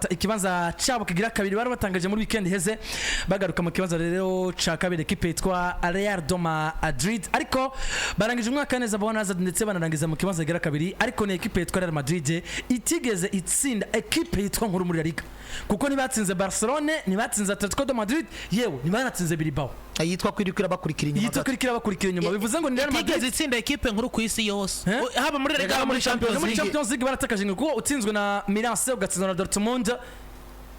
Bafata ikibanza cyabo kigira kabiri bari batangaje muri weekend iheze, bagaruka mu kibanza rero ca kabiri ekipe yitwa Real de Madrid, ariko barangije umwaka neza bona Hazard, ndetse banarangiza mu kibanza kigira kabiri. Ariko ni ekipe yitwa Real Madrid itigeze itsinda ekipe yitwa nkuru muri La Liga, kuko ntibatsinze Barcelone, ntibatsinze Atletico de Madrid, yewe ntibanatsinze Bilbao. Yitwa kwirikira bakurikira inyuma yitwa gato. Kurikira bakurikira inyuma, bivuze ngo ni Real Itigeze Madrid itsinda ekipe nkuru ku isi yose. Eh? Haba muri La Liga, haba muri Champions No muri League. Champions League baratakaje, kuko utsinzwe na Milan AC, ugatsindwa na Dortmund.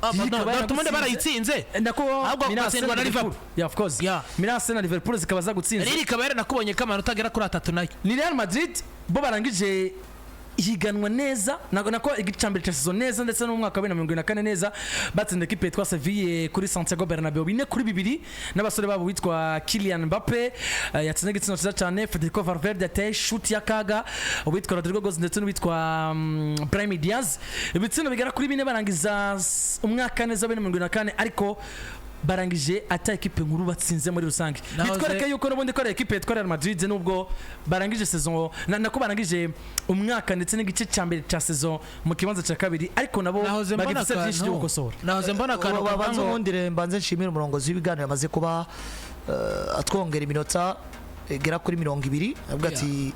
Ah, pardon, Ikaba Dortmund yaragutsinze. barayitsinze. Nako Ahubwo Milan AC ugatsindwa na Liverpool. Liverpool. Yeah, of course. Yeah. Milan AC na Liverpool zikaba zagutsinze. Rero ikaba yaranakubonye ko amanota agera kuri atatu nayo. Ni Real Madrid bo barangije higanwa neza, nako igice cya mbere cya saison neza, ndetse no mu mwaka wa 2024 neza. Batsinda ekipe yitwa Seville kuri Santiago Bernabeu 4-2, n'abasore babo witwa Kylian Mbappe yatsinze igitsina cyiza cyane, Federico Valverde yateye shuti y'akaga, uwitwa Rodrygo Goes ndetse n'uwitwa Brahim Diaz, ibitsindo bigera kuri bine. Barangiza umwaka neza 2024, ariko barangije ata ekipe nkuru batsinze muri rusange. Bitwereke yuko n'ubundi ko ari ekipe yitwa Real Madrid, nubwo barangije saison nako barangije umwaka ndetse n'igice cya mbere cya saison mu kibanza cya kabiri, ariko nabo Nahoze mbona bagifite byinshi byo akantu gukosora. Nahoze mbona akantu kavuga Babanze ngo ubundi mbanze nshimire umurongozi w'ibiganiro, amaze kuba atwongera iminota igera kuri 20, avuga ati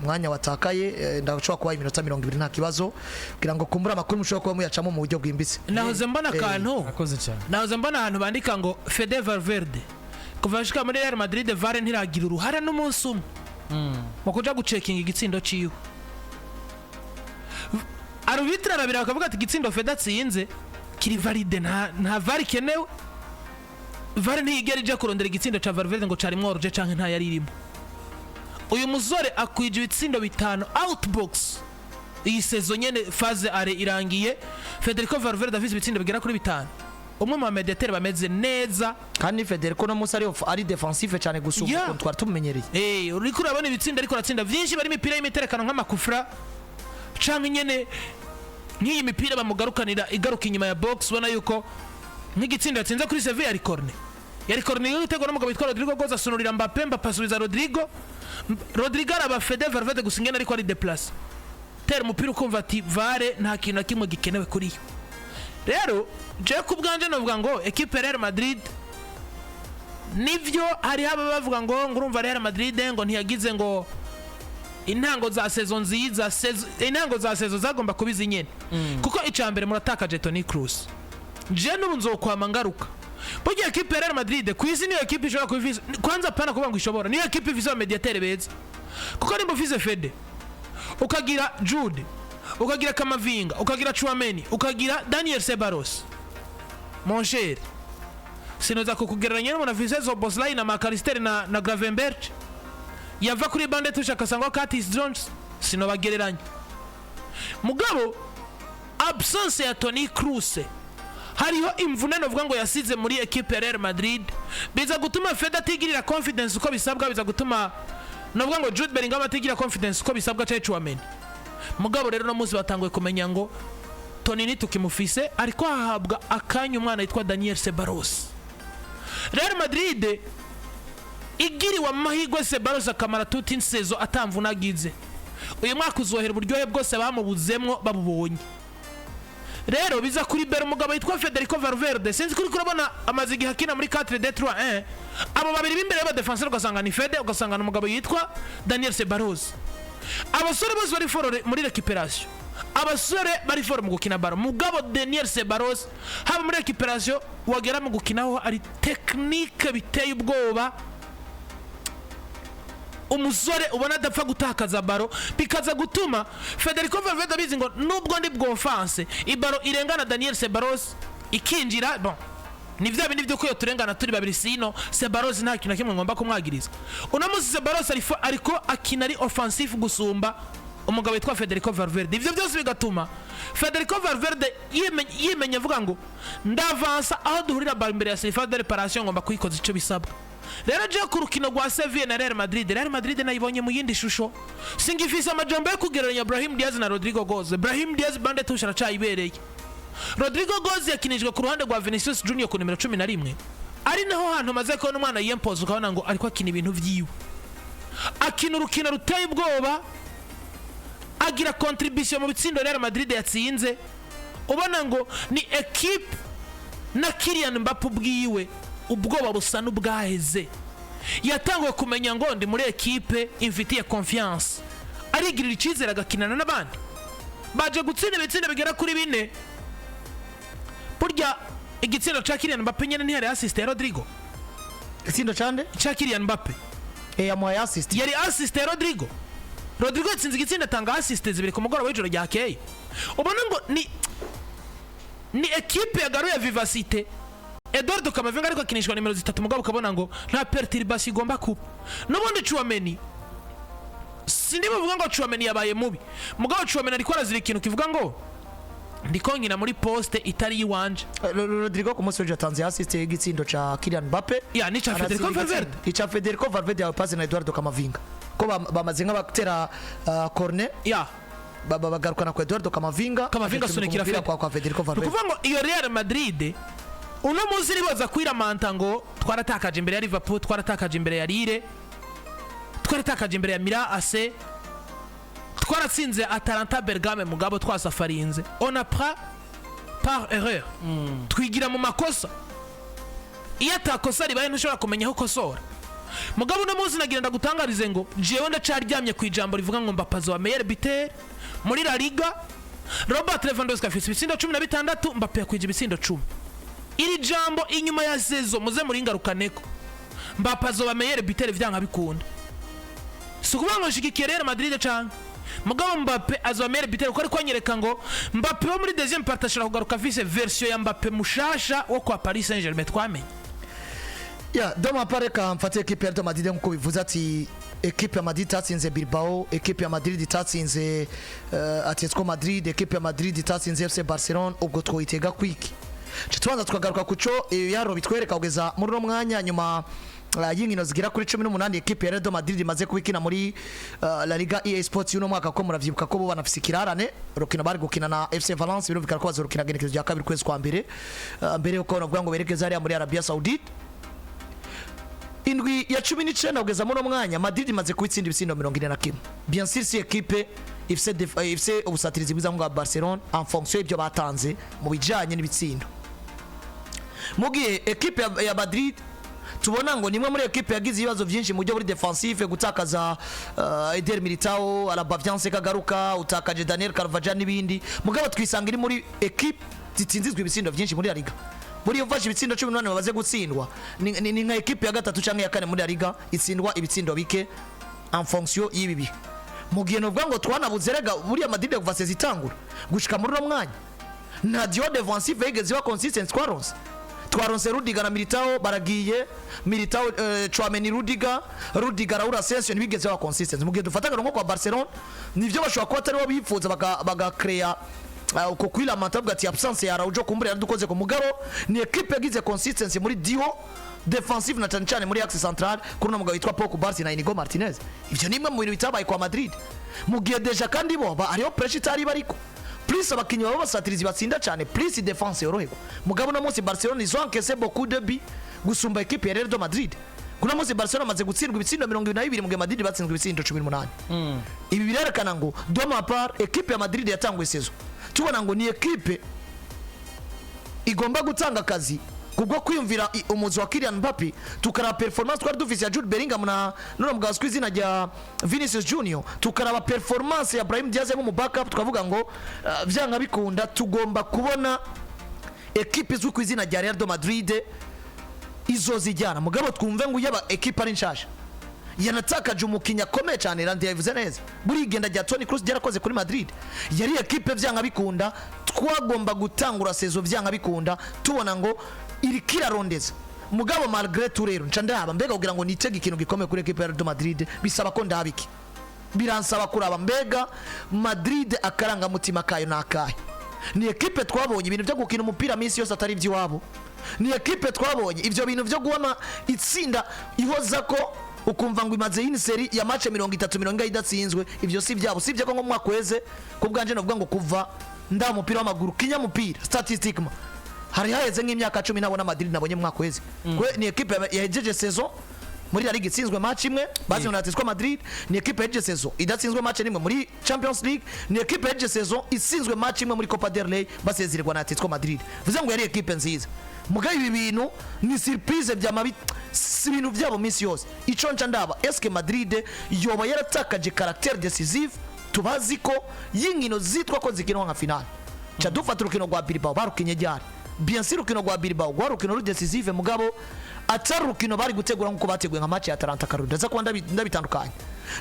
umwanya watakaye, ndashobora kubaha iminota 20, nta kibazo, kugira ngo kumbura amakuru mushobora kuba muyacamo mu buryo bwimbitse. Nahoze mbona akantu. Akoze cyane. Nahoze mbona ahantu bandika ngo Fede Valverde kuva ashika muri Real Madrid, VAR ntiragira uruhare n'umunsi umwe mu kuja gucekinga igitsindo ciwe. Arbitre arabira bakavuga ati igitsindo Fede atsinze kiri valide, nta VAR ikenewe. VAR ntiyigera ija kurondera igitsindo ca Valverde ngo carimwo hors-jeu canke nta yari irimo. Uyu musore akwije ibitsindo bitanu outbox iyi saison nyene. Phase aller irangiye Federico Valverde afise ibitsindo bigera kuri bitanu, umwe mu bamediateri bameze neza. Kandi Federico no munsi ari defensif cyane gusumba ukuntu twari tumumenyereye. Uriko urabona ibitsindo ariko aratsinda vyinshi bari imipira y'imiterekano nk'amakufra, canke nyene nk'iyi mipira bamugarukanira igaruka inyuma ya box. Ubona yuko nk'igitsindo yatsinze kuri Sevilla yari corner, yari corner y'igitego n'umugabo witwa Rodrygo Goes, asunurira Mbappe, Mbappe asubiza Rodrygo. Rodrygo araba Fede Valverde gusa ingene ariko ari déplacé, tera umupira, ukumva ati VAR nta kintu na kimwe gikenewe kuri yo. Rero jewe ku bwanje novuga ngo ekipe ya Real Madrid, nivyo hariho aba bavuga ngo urumva Real Madrid ngo ntiyagize ngo intango za saison nziza. Intango za saison zagomba kuba izi nyene, kuko icya mbere muratakaje Toni Kroos. Je n'ubu nzokwama ngaruka, burya ekipe ya Real Madrid ku isi niyo ekipe ishobora kuba ifise, kwanza apana kuvuga ngo ishobora, niyo ekipe ifise abamediatere beza, kuko nimba ufise Fede, ukagira Jude, ukagira Camavinga, ukagira Tchouameni, ukagira Daniel Ceballos, mon cher, sinoza kukugereranya n'umuntu afise Szoboszlai na Mac Allister na Gravenberch, yava kuri banc de touche akasanga Curtis Jones, sinobagereranya. Mugabo absence ya Toni Kroos, hariho imvune novuga ngo yasize muri ekipe ya Real Madrid, biza gutuma Fede atigirira confidence uko bisabwa, biza gutuma novuga ngo Jude Bellingham atigira confidence uko bisabwa, cyane Tchouameni. Mugabo rero no munsi batanguye kumenya ngo Toni nitukimufise, ariko hahabwa akanya umwana yitwa Daniel Ceballos. Real Madrid igiriwe amahirwe Ceballos akamara toute une saison atamvuna agize, uyu mwaka uzohera uburyohe bwose bamubuzemwo babubonye. Rero biza kuri bera umugabo witwa Federico Valverde. Sinzi kuri kurabona amaze igihe akina muri 4 2 3 1, abo babiri b'imbere y'abadefenseur, ugasanga ni Fede, ugasanga ni umugabo yitwa Daniel Ceballos. Abasore bose bari fort muri récupération, abasore bari fort mu gukina ballon. Mugabo Daniel Ceballos haba muri récupération, wagera mu gukinaho ari technique biteye ubwoba, umusore ubona adapfa gutakaza ballon, bikaza gutuma Federico Valverde abizi ngo nubwo ndi bw'offense, iballon irengana Daniel Ceballos ikinjira, bon, ni vya bindi vy'uko iyo turengana turi babiri, sino Ceballos nta kintu na kimwe ngomba kumwagiriza. Uno munsi Ceballos ariko akina ari offensif gusumba umugabo witwa Federico Valverde. Ivyo byose bigatuma Federico Valverde yimenya avuga ngo ndavansa, aho duhurira ballon imbere ya surface de réparation ngomba kuyikoza ico bisabwa. Rero je ku rukino rwa Sevilla na Real Madrid, Real Madrid nayibonye mu yindi shusho. Singifise amajambo yo kugereranya Brahim Diaz na Rodrygo Goes. Brahim Diaz banc de touche aracayibereye. Rodrygo Goes yakinijwe ku ruhande rwa Vinicius Junior ku nimero 11, ari naho hantu maze kubona umwana yiyempoza, ukabona ngo ariko akina ibintu vyiwe, akina urukino ruteye ubwoba, agira contribution mu bitsindo Real Madrid yatsinze. Ubona ngo ni ekipe na Kylian Mbappe ubwiwe ubwoba busa n'ubwaheze. Yatanguye kumenya ngo ndi muri ekipe imfitiye confiance, arigirira icyizere, agakinana n'abandi. Baje gutsinda ibitsinda bigera kuri bine. Burya igitsindo cya Kylian Mbappe nyine ntiyari assist ya Rodrigo? Itsindo cande? Cya Kylian Mbappe. Yamuhaye assist. Yari assist ya Rodrigo. Rodrigo yatsinze igitsinda, atanga assist zibiri ku mugoroba w'ijoro ryakeye. Ubona ngo ni ekipe yagaruye vivacité. Eduardo Camavinga ariko akinishwa nimero 3, mugabo ukabona ngo nta perturbation igomba kuba. N'ubundi Tchouameni, sindi buvuga ngo Tchouameni yabaye mubi, mugabo Tchouameni ariko arazira ikintu kivuga ngo ndiko nkina muri poste itari iwanje. Rodrigo ku munsi w'ejo yatanze assist y'igitsindo ca Kylian Mbappe. Ya, n'ica Federico Aratsinda Valverde. igitsindo. Ica Federico Valverde yawe passe na Eduardo Camavinga, ko bamaze nk'abatera corner, bagarukana kwa Eduardo Camavinga. Camavinga agacomeka asunikira umupira Fede. kwa Federico Ni Valverde. ukuvuga ngo iyo Real Madrid uno munsi riboza kwiramanta ngo twaratakaje imbere ya Liverpool, twaratakaje imbere ya Lille, twaratakaje imbere ya Milan AC, twaratsinze Atalanta Bergame, mugabo twasafarinze, on apprend par erreur, twigira mu makosa. Iyo atakosa ribaye ntushobora kumenya aho ukosora. Mugabo uno munsi nagira ndagutangarize ngo jewe ndacaryamye ku ijambo rivuga ngo Mbappe azoba meilleur buteur muri La Liga. Robert Lewandowski afise ibitsindo 16, Mbappe yakwije ibitsindo 10. Iri jambo inyuma ya saison muze muringarukaneko. Mbappe azoba meilleur buteur vyanka bikunda. Si ukuvuga ngo nshigikiye Real Madrid canke, mugabo Mbappe azoba meilleur buteur, kuko ariko anyereka ngo Mbappe wo muri deuxième partie ashobora kugaruka afise version ya Mbappe mushasha wo kwa Paris Saint-Germain twamenye. Ya, doma pare ka mfate ekipe ya Real Madrid, nkuko bivuze ati ekipe ya Madrid itatsinze Bilbao, ekipe ya Madrid itatsinze Atletico Madrid, ekipe ya Madrid itatsinze FC Barcelona, ubwo twoyitega kwiki? Ca tubanza tukagaruka kuco ibiharuro bitwereka kugeza muri uno mwanya, nyuma y'inkino zigera kuri 18 ekipe ya Real Madrid imaze kuba ikina muri La Liga EA Sports y'uno mwaka, ko muravyibuka ko bo banafise ikirarane, rukino bari gukina na FC Valence. Birumvikana ko bazorukina genekerezo rya 2 kwezi kwa mbere, mbere yuko banavuga ngo berekeza hariya muri Arabia Saudite. Indwi ya 19 kugeza muri uno mwanya, Madrid imaze kubitsinda ibitsindo 41. Bien sûr, si ekipe ifise ubusatirizi bwiza bwa Barcelona en fonction y'ibyo batanze mu bijanye n'ibitsindo, mu gihe ekipe ya Madrid tubona ngo nimwe muri ekipe yagize ibibazo byinshi mu buryo buri defensive, gutakaza Eder Militao, Alaba vyanse kagaruka, utakaje Daniel Carvajal n'ibindi, mugabo twisanga iri muri ekipe zitsinzizwa ibitsindo byinshi muri La Liga. Buriya ufashe ibitsindo 18 bamaze gutsindwa, ni nka ekipe ya gatatu canke ya kane muri La Liga itsindwa ibitsindo bike en fonction y'ibi bihe, mu gihe novuga ngo twanabuze rega buriya Madrid kuva saison itangura gushika muri uno mwanya nta duo defensive yigeze iba consistent. Twaronse Rudiger na Militao baragiye, Militao, Tchouameni, Rudiger, Rudiger, Raul Asensio, ntibigeze baba consistent. Mu gihe dufata nko kwa Barcelona, nivyo bashobora kuba atari bo bifuza bagakreya uko kwilamanta, bavuga ati absence ya Araujo kumbura yaradukoze ku mugabo, ni equipe yagize consistency muri duo defensive na cyane cyane muri axe central kuri uno mugabo witwa Pau Cubarsí na Inigo Martinez. Ivyo ni imwe mu bintu bitabaye kwa Madrid, mu gihe déjà kandi bo hariho pressure itari bariko, plus abakinnyi baba basatirizi batsinda cyane, plus defense yoroherwa. Mugabo no munsi Barcelona ils ont encaissé beaucoup de buts gusumba equipe ya Real de Madrid. Kuno munsi Barcelona amaze gutsindwa ibitsindo 22, mu gihe Madrid batsinzwe ibitsindo 18. Ibi birerekana ngo de ma part equipe ya Madrid yatanguye saison tubona ngo ni equipe igomba gutanga akazi kubwo kwiyumvira umuzi wa Kylian Mbappe, tukaraba performance twari dufise ya Jude Bellingham na none mugabo azwi izina rya Vinicius Junior, tukaraba performance ya Brahim Diaz nk'umu backup, tukavuga ngo vyanga bikunda tugomba kubona ekipe izwi ku izina rya Real de Madrid izozijyana. Mugabo twumve ngo yaba ekipe ari nshasha yanatakaje umukinnyi akomeye cyane. Randi yabivuze neza, buri igenda rya Toni Kroos ryarakoze kuri Madrid. Yari ekipe vyanga bikunda twagomba gutangura saison vyanga bikunda tubona ngo iriko irarondeza. Mugabo malgré tout rero nca ndaba mbega kugira ngo nitege ikintu gikomeye kuri ekipe ya Real de Madrid bisaba ko ndaba iki? Biransaba kuraba mbega Madrid akarangamutima kayo ni akahe? Ni ekipe twabonye ibintu byo gukina umupira minsi yose atari iby'iwabo, ni ekipe twabonye ibyo bintu byo guhama itsinda ihoza ko ukumva ngo imaze une série ya match 30 40 idatsinzwe. Ibyo si byabo, sibyo ko nko mu mwaka weze ku bwanje novuga ngo kuva nda umupira w'amaguru kinyamupira, statistiquement hari haheze nk'imyaka 10 nabona Madrid nabonye mu mwaka weze. Kwe ni ekipe yahejeje saison. Muri La Liga itsinzwe match imwe batsinzwe na Atletico Madrid. Ni ekipe yahejeje saison idatsinzwe match nimwe muri Champions League. Ni ekipe yahejeje saison itsinzwe match imwe muri Copa del Rey, basezererwa na Atletico Madrid. Bivuze ngo yari ekipe nziza. Mugabo ibi bintu ni surprise, byama si ibintu byabo minsi yose. Ico nca ndaba, eske Madrid yoba yaratakaje caractère décisive tubazi ko y'inkino zitwa ko zikinwa nka finale? Ca dufata urukino rwa Bilbao, barukinye ryari? Bien sûr, urukino rwa Bilbao rwari urukino ruri décisive, mugabo atari urukino bari gutegura nk'uko bateguye nka match ya Atalanta. Karuri ndaza kuba ndabitandukanye.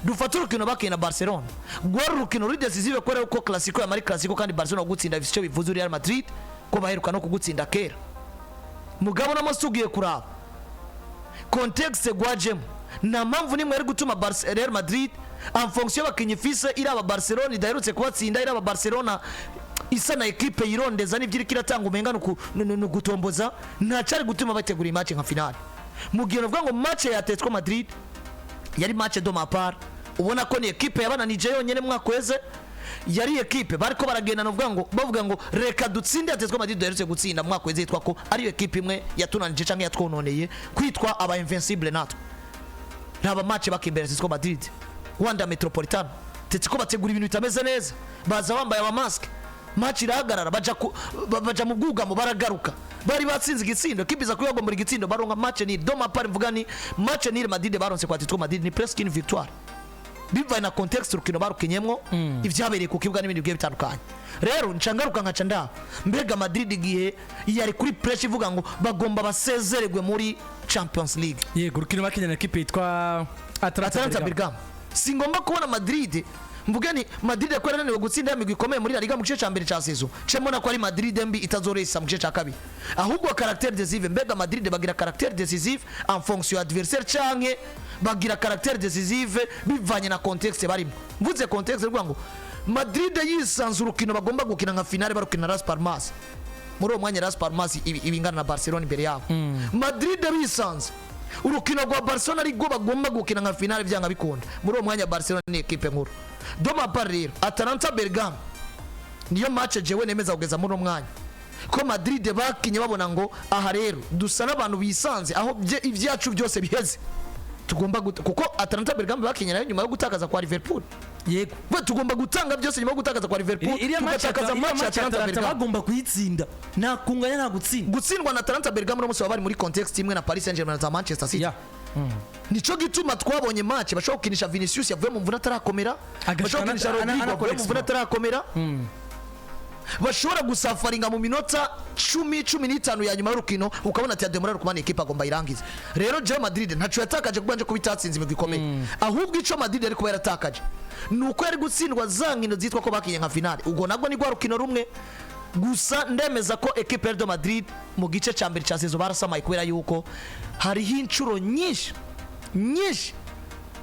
Dufate urukino bakiye na Barcelona, rwari urukino ruri décisive kubera ko Clasico yamari Clasico, kandi Barcelona gutsinda bifite icyo bivuze Real Madrid ko baheruka no kugutsinda kera. Mugabo no munsi ugiye kuraba contexte gwajemo, nta mpamvu nimwe yari gutuma Real Madrid, en fonction y'abakinnyi ifise, iraba Barcelona idaherutse kubatsinda, iraba Barcelona isa na ekipe yirondeza n'ibyo iriko iratanga, umenga ni ugutomboza, ntacari gutuma bategura iyi match nka finale. Mu gihe navuga ngo match ya Atletico Madrid yari match de ma part, ubona ko ni ekipe yabananije yonyene mwaka weze, yari ekipe bariko baragenda, novuga ngo bavuga ngo reka dutsinde Atletico Madrid duherutse gutsinda mu mwaka weze, yitwa ko ariyo ekipe imwe yatunanije canke yatwononeye kwitwa aba invincible natwe. Raba match bakimbere Atletico Madrid, Wanda Metropolitano, Atletico bategura ibintu bitameze neza, baza bambaye ama masque, match irahagarara, baja mu bwugamo, baragaruka bari batsinze igitsindo, kibiza kuyagombora igitsindo, baronka match nul. De ma part mvuga ni match nul Madrid baronse kwa Atletico Madrid ni presque une victoire, bivaye na contexte urukino barukinyemwo, ivyabereye ku kibuga n'ibindi bigiye bitandukanye. Rero nca ngaruka nkaca ndaba, mbega Madrid igihe yari kuri pressure ivuga ngo bagomba basezererwe muri Champions League, Yego, urukino bakinnye na ekipe yitwa Atalanta Atalanta Bergamo. Bergamo, singomba kubona Madrid mvuge ni Madrid ko yarananiwe gutsinda imigwi ikomeye muri La Liga mu gice cya mbere cya saison, cemona ko ari Madrid mbi itazoresa mu gice cya kabiri. Ahubwo caractère décisive, mbega Madrid bagira caractère décisive en fonction ya adversaire canke bagira caractère décisive bivanye na contexte barimo? Mvuze contexte, ruvuga ngo Madrid yisanze urukino bagomba gukina nka finale, barukina na Las Palmas, muri uwo mwanya Las Palmas iba ingana na Barcelona imbere yabo. Madrid bisanze urukino rwa Barcelona ariko bagomba gukina nka finale, byanga bikunda muri uwo mwanya Barcelona ni ekipe nkuru. De ma part rero, Atalanta Bergamo niyo match jewe nemeza kugeza muri uwo mwanya ko Madrid bakinye babona ngo aha rero dusa n'abantu bisanze aho ibyacu byose biheze, tugomba kuko Atalanta Bergamo bakinye nayo nyuma yo gutakaza kwa Liverpool. Bo tugomba gutanga byose nyuma yo gutakaza kwa Liverpool, Iriya match tugatakaza iriya match ya match ya Atalanta Atalanta Bergamo. bagomba kuyitsinda, nta kunganya, nta gutsinda. Gutsindwa na Atalanta Bergamo uno munsi baba bari muri contexte imwe na Paris Saint-Germain na za Manchester City. Nico gituma twabonye match bashobora gukinisha Vinicius yavuye mu mvune atarakomera, Agashika bashobora gukinisha Rodrigo anakora yavuye mu mvune exploit. atarakomera, bashobora gusafaringa mu minota 10, 15 ya nyuma y'urukino, ukabona ati Ademola Lookman ekipa agomba irangize. Rero jewe Madrid ntaco yatakaje kubanje kuba itatsinze imigwi ikomeye. Ahubwo ico Madrid yari kuba yaratakaje ni uko yari gutsindwa za nkino zitwa ko bakinye nka finale. Ubwo nabwo ni rwa rukino rumwe gusa. Ndemeza ko ekipe ya Real Madrid mu gice cya mbere cya saison barasamaye, kubera yuko hariho inshuro nyinshi nyinshi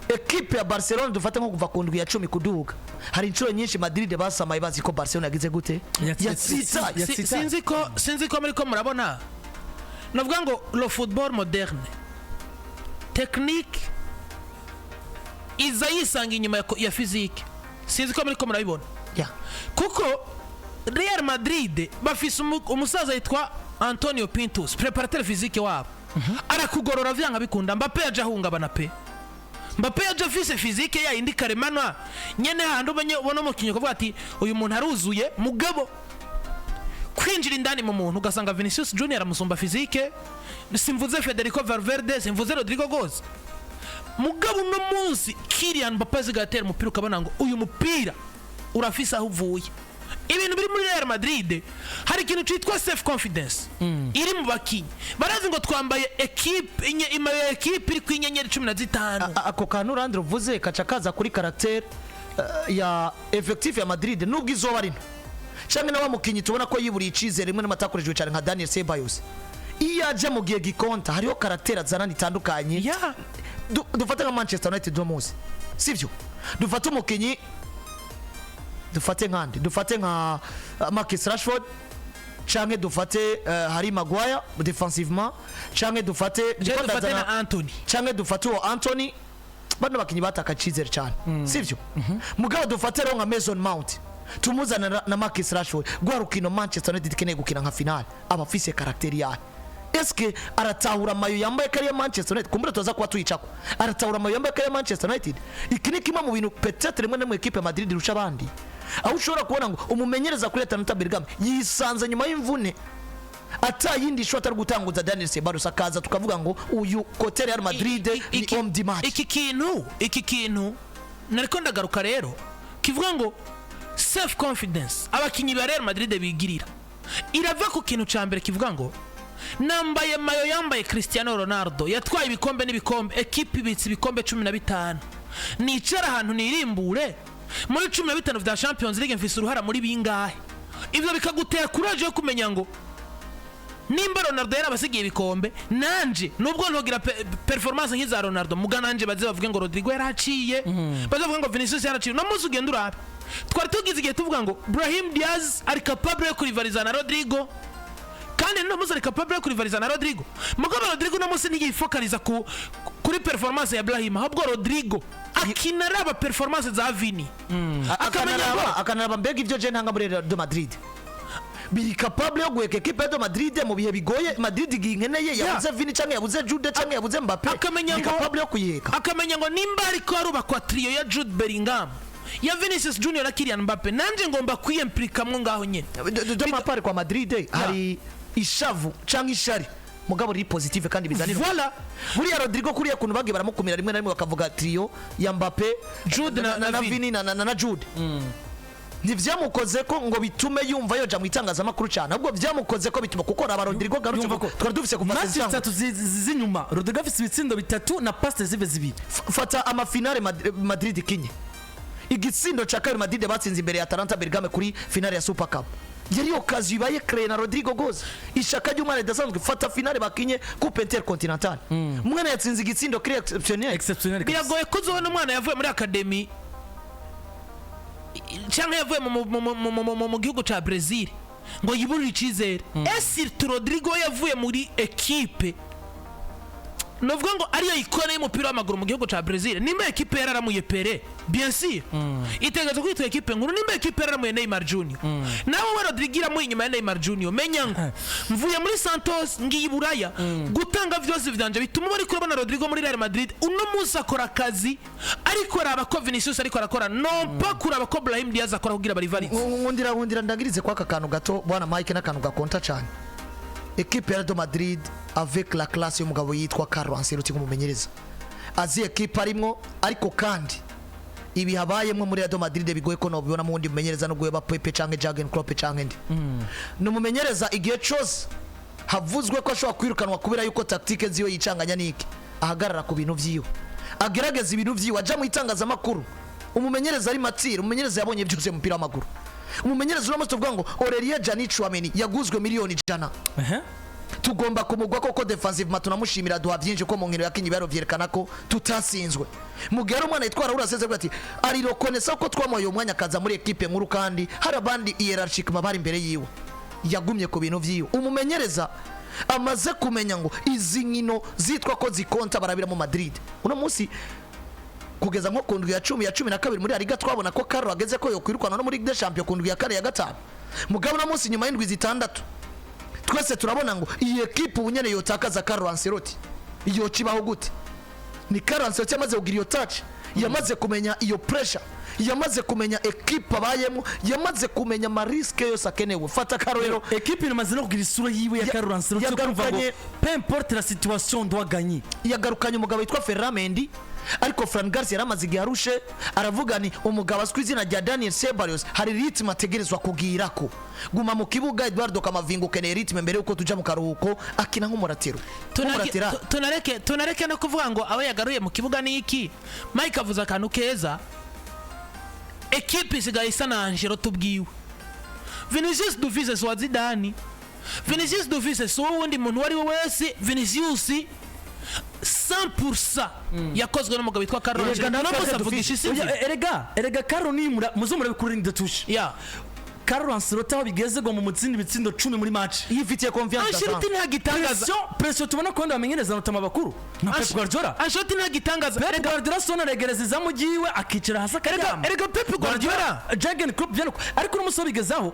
ekipe ya Barcelona, dufate nko kuva ku ndwi ya 10 kuduga, hari inshuro nyinshi Madrid basamaye bazi ko Barcelona yagize gute? Yatsitaye. Yatsitaye. Sinzi ko muri ko murabona, navuga ngo le football moderne, technique iza yisanga inyuma ya physique. Sinzi ko muri ko murabibona. Kuko Real Madrid bafise umusaza yitwa Antonio Pintus, préparateur physique wabo, arakugorora vyanga bikunda. Mbappe yaje ahungabana pe. Mbappe yaje afise physique ya yindi karemano nyene, handi umenye ubona umukinnyi ukavuga ati uyu muntu aruzuye. Mugabo kwinjira indani mu muntu ugasanga Vinicius Junior amusumba physique, simvuze Federico Valverde, simvuze Rodrigo Goes, mugabo uno munsi Kylian Mbappe asigaye atera umupira ukabona ngo uyu mupira urafise aho uvuye. Ibintu biri muri Real Madrid, hari ikintu cyitwa self confidence iri mu bakinyi. Barazi ngo twambaye ekipe imayo ya ekipe iri ku inyenyeri 15. Ako kantu Landry uvuze kaca kaza kuri caractère ya effectif ya Madrid, nubwo izoba ari nto, canke na wa mukinyi tubona ko yiburiye icizere rimwe n'amatakorejwe cyane nka Daniel Ceballos, iyo aje mu gihe gikonta hariho caractère azana itandukanye. Dufate nka Manchester United uno munsi, sivyo? Dufate umukinyi, dufate nkande, dufate nka Marcus Rashford, canke dufate Harry Maguire defensivement, canke dufate Je ndiko dufate ndazana- na Anthony. Canke dufate uwo Anthony. Bano bakinyi bataka icizere cyane, sivyo? Mugabo dufate rero nka Mason Mount, tumuzana na Marcus Rashford, rwa rukino Manchester United ikeneye gukina nka finale, aba afise caractère yayo. Eske aratahura maillot yambaye kariya Manchester United? Kumbura tuza kuba tuyicako. Aratahura maillot yambaye kariya Manchester United? Iki ni kimwe mu bintu peut-être rimwe na rimwe ekipe ya Madrid irusha abandi, aho ushobora kubona ngo umumenyereza kuri Atalanta Bergamo yisanze nyuma y'imvune atayindi shot atari gutanguza Daniel Ceballos, akaza tukavuga ngo uyu côté Real Madrid ni homme du match. Iki kintu nariko ndagaruka rero, kivuga ngo self confidence abakinyi ba Real Madrid bigirira irava ku kintu ca mbere kivuga ngo nambaye maillot yambaye Cristiano Ronaldo, yatwaye ibikombe n'ibikombe, ekipe ibitse ibikombe 15, nicara ahantu nirimbure muri 15 vya Champions League, mfise uruhara muri bingahe? Ivyo bikagutera courage yo kumenya ngo nimba Ronaldo yarabasigiye ibikombe, nanje nubwo ntogira performance nk'iza Ronaldo, muga nanje baze bavuge ngo Rodrigo yaraciye, baze bavuge ngo Vinicius yaraciye. No munsi ugenda urabe, twari tugize igihe tuvuga ngo Brahim Diaz ari capable yo kurivariza na Rodrigo, kandi no munsi ari capable yo kurivariza na Rodrigo. Mugabo Rodrigo no munsi ntiyifokaliza kuri performance ya Brahim, ahubwo Rodrigo akina araba performance za Vini, akamenya ngo Akanaraba mbega ibyo je ntanga muri Real de Madrid biri capable yo guheka ekipe ya Madrid mu bihe bigoye Madrid igihe inkeneye, yabuze Vini canke yabuze Jude canke yabuze Mbappe, Akamenya ni capable yo kuyiheka. Akamenya ngo nimba ariko harubakwa trio ya Jude Bellingham, ya Vinicius Junior na Kylian Mbappe, nanje ngomba kwiyemplikamwo ngaho nyene. De ma part, kwa Madrid hari ishavu canke ishari, mugabo riri positive kandi bizanira. Voilà. Buriya Rodrigo kuriya kuntu bagiye baramukumira rimwe na rimwe bakavuga trio ya Mbappe, Jude na Vini. Vini na Jude, ntivyamukoze ko ngo bitume yumva yoja mu itangazamakuru cyane, ahubwo byamukoze ko bituma kuko raba Rodrigo garutse Yumva ko twari dufise kuva match saison. zitatu z'inyuma Rodrigo afise ibitsindo bitatu na passe zive zibiri. Fata amafinale Madrid ikinye, igitsindo ca kabiri Madrid batsinze imbere ya Atalanta Bergame kuri finale ya Super Cup yari occasion ibaye créée na Rodrigo Goes, ishaka ry'umwana ridasanzwe. Fata finale bakinye Coupe Intercontinentale, umwana yatsinze igitsindo kuri exceptionnel. Exceptionnel kabisa. Biragoye ko uzobona umwana yavuye muri academy cyangwa yavuye mu gihugu cya Brazil ngo yiburire icyizere, esi Rodrigo yavuye muri ekipe nuvuga ngo ariyo icône y'umupira w'amaguru mu gihugu cya Brazil. Nimba ekipe yararamuye Pele, bien sûr itegereza kwitwa ekipe nkuru. Nimba ekipe yararamuye Neymar Junior, nawe we Rodrigo iramuye inyuma ya Neymar Junior, menya ngo mvuye muri Santos ngiye i Buraya gutanga vyose vyanje, bituma bari kurabona Rodrigo muri Real Madrid uno munsi akora akazi, ariko araba ko Vinicius ariko arakora, non pas kuraba ko Brahim Diaz akora kugira barivarize. Nkundira ndangirize kwa aka kantu gato, bwana Mike, n'akantu gakonta cyane. Ekipe ya Real Madrid avec la classe y'umugabo yitwa Carlo Ancelotti nk'umumenyereza azi ekipe arimwo, ariko kandi ibi habayemwo muri Real Madrid bigoye ko nobibona mu wundi mumenyereza, nubwo yoba Pepe canke Jurgen Klopp canke ndi. Ni umumenyereza igihe cose havuzwe ko ashobora kwirukanwa kubera yuko tactique ziwe yicanganya niki, ahagarara ku bintu vyiwe, agerageza ibintu vyiwe, aja mu itangazamakuru. Umumenyereza ari mature, umumenyereza yabonye byose mu mupira w'amaguru. Umumenyereza uno munsi tuvuga ngo Aurelien Djani Tchouameni yaguzwe miliyoni 100, tugomba kumugwa koko. Defensivement tunamushimira, duha byinshi ko mu nkino yakinye ibaro vyerekana ko tutasinzwe. Mu gihe hari umwana yitwara uraseze avuga ati ari reconnaissant ko twamuhaye uwo mwanya akaza muri ekipe nkuru, kandi hari abandi hiérarchiquement bari imbere yiwe, yagumye ku bintu vyiwe. Umumenyereza amaze kumenya ngo izi nkino zitwa ko zikonta barabira mu Madrid uno munsi kugeza nko ku ndwi ya 10, ya 12 muri La Liga, twabona ko Carlo ageze ko yokwirukana no muri Ligue des Champions ku ndwi ya kane, ya gatanu. Mugabo uno munsi nyuma y'indwi 6 twese turabona ngo iyi ekipe ubu nyene yotakaza Carlo Ancelotti yokibaho gute? Ni Carlo Ancelotti yamaze kugira iyo touch, yamaze kumenya iyo pressure, yamaze kumenya ekipe abayemo, yamaze kumenya amarisques yose akenewe. Fata akarorero. Ekipe imaze no kugira isura yiwe ya Carlo Ancelotti yo kuvuga ngo peu importe la situation, on doit gagner. Yagarukanye umugabo witwa Ferland Mendy, ariko Fran Garcia yari amaze igihe arushe. Aravuga ni umugabo azwi izina rya Daniel Ceballos, hari rythme ategerezwa kugirako, guma mu kibuga. Eduardo Camavinga ukeneye rythme mbere yuko tuja mu karuhuko, akina nk'umuratiro, nk'umuratira. Tunareke no kuvuga ngo abo yagaruye mu kibuga ni iki. Mike avuze akantu keza, ekipe isigaye isa na Ancelotti ubwiwe. Vinicius dufise si uwa Zidane, Vinicius dufise si uwundi muntu uwo ari we wese, Vinicius 100% yakozwe n'umugabo witwa Carlo Erega Ancelotti. na Uno munsi Fred avugisha dufise. isi Oya, erega Carlo nimura muzo murabikura de touche. Carlo Ancelotti aho bigeze ngo mu mutsindi ibitsindo 10 muri match. Yifitiye confiance. Ancelotti nta gitangaza. Pression tubona ko bamenyereza notama bakuru nka Pep Guardiola. Ancelotti nta gitangaza. Pep Guardiola sona aregereza izamu ryiwe akicara hasi akaryama. Erega Pep Guardiola Jurgen Klopp byano, ariko uno munsi bigezaho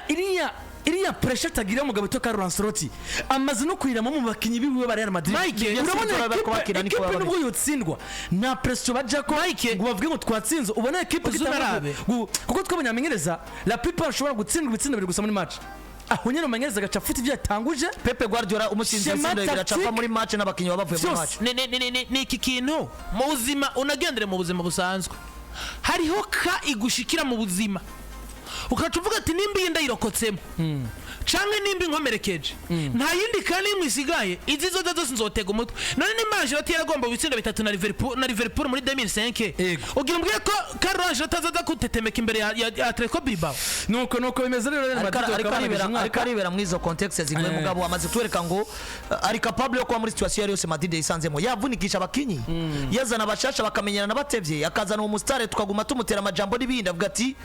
iriya Iriya pressure atagira umugabo witwa Carlo Ancelotti amaze no kuriramo mu bakinyi biwe ba Real Madrid. Mike, urabona Yasinze ekipe bakina niko ekipe baba nubwo yotsindwa, nta pressure bajako Mike. ngo bavuge ngo twatsinze. Ubona ekipe Uzi unarabe. Kuko twabonye amenyereza, la plupart ashobora gutsindwa ibitsindo bibiri gusa muri match, aho nyine umumenyereza agaca afite ibyo yatanguje. Pepe Guardiola umutsinze Schéma itsinda bibiri, acapa tactique. muri match n'abakinnyi baba bavuye muri Vyose. match. Ni iki kintu mu buzima, unagendere mu buzima busanzwe, hariho ka igushikira mu buzima ukaca uvuga ati: "Nimba iyi ndayirokotsemo canke nimba inkomerekeje, nta yindi kandi imwe isigaye, izi zoza zose nzotega umutwe." None nimba Ancelotti yaragomba ibitsindo bitatu na Liverpool muri 2005, Yego. ugira umbwire ko Carlo Ancelotti azaza gutetemeka imbere ya Atletico Bilbao? Nuko bimeze rero, Real Ariko Madrid ariko bakaba barangije aribera umwaka. Ariko aribera muri izo contexte zigoye. Mugabo amaze kutwereka ngo ari capable yo kuba muri situation iyo ari yose Madrid yisanzemo, yavunikisha abakinyi, yazana abashasha bakamenyerana batevye, akazana uwo musitare tukaguma tumutera amajambo n'ibindi, avuga ati: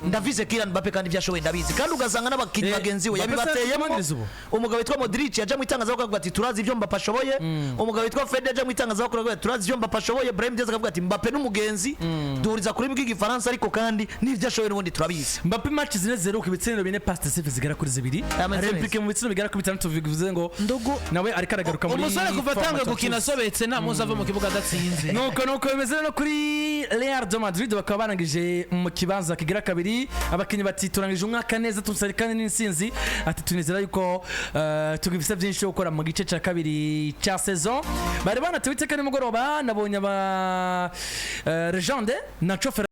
"Ndavize Kylian Mbappe kandi ibyo ashoboye ndabizi." Kandi ugasanga n'abakinyi bagenzi we Mbappe se yabibateyemo. yamaniriza ubu? Umugabo witwa Modric yaja mu itangazamakuru akavuga ati: "Turazi ibyo Mbappe ashoboye." Umugabo witwa Fede yaja mu itangazamakuru akavuga ati: "Turazi ibyo Mbappe ashoboye." Brahim Diaz akavuga ati: "Mbappe n'umugenzi duhuriza kuri bw'igifaransa, ariko kandi n'ibyo ashoboye n'ubundi turabizi." Mbappe, match zine ziheruka, ibitsindo bine, passe décisive zigera kuri zibiri, Ameze neza. réplique mu bitsindo bigera kuri bitandatu, bivuze ngo Ndugu nawe ariko aragaruka muri umusore kuva forme atanga gukina tuzi. asobetse, nta munsi ava mu kibuga adatsinze. Nuko bimeze no kuri Real de Madrid, bakaba barangije mu kibanza kigira kabiri. Abakinnyi bati: "Turangije umwaka neza, tusari kandi n'intsinzi." Ati: "Tunizera yuko tugifise byinshi byo gukora mu gice cya kabiri cya saison." Bari banatewe iteka nimugoroba, nabonye aba legende Nacho.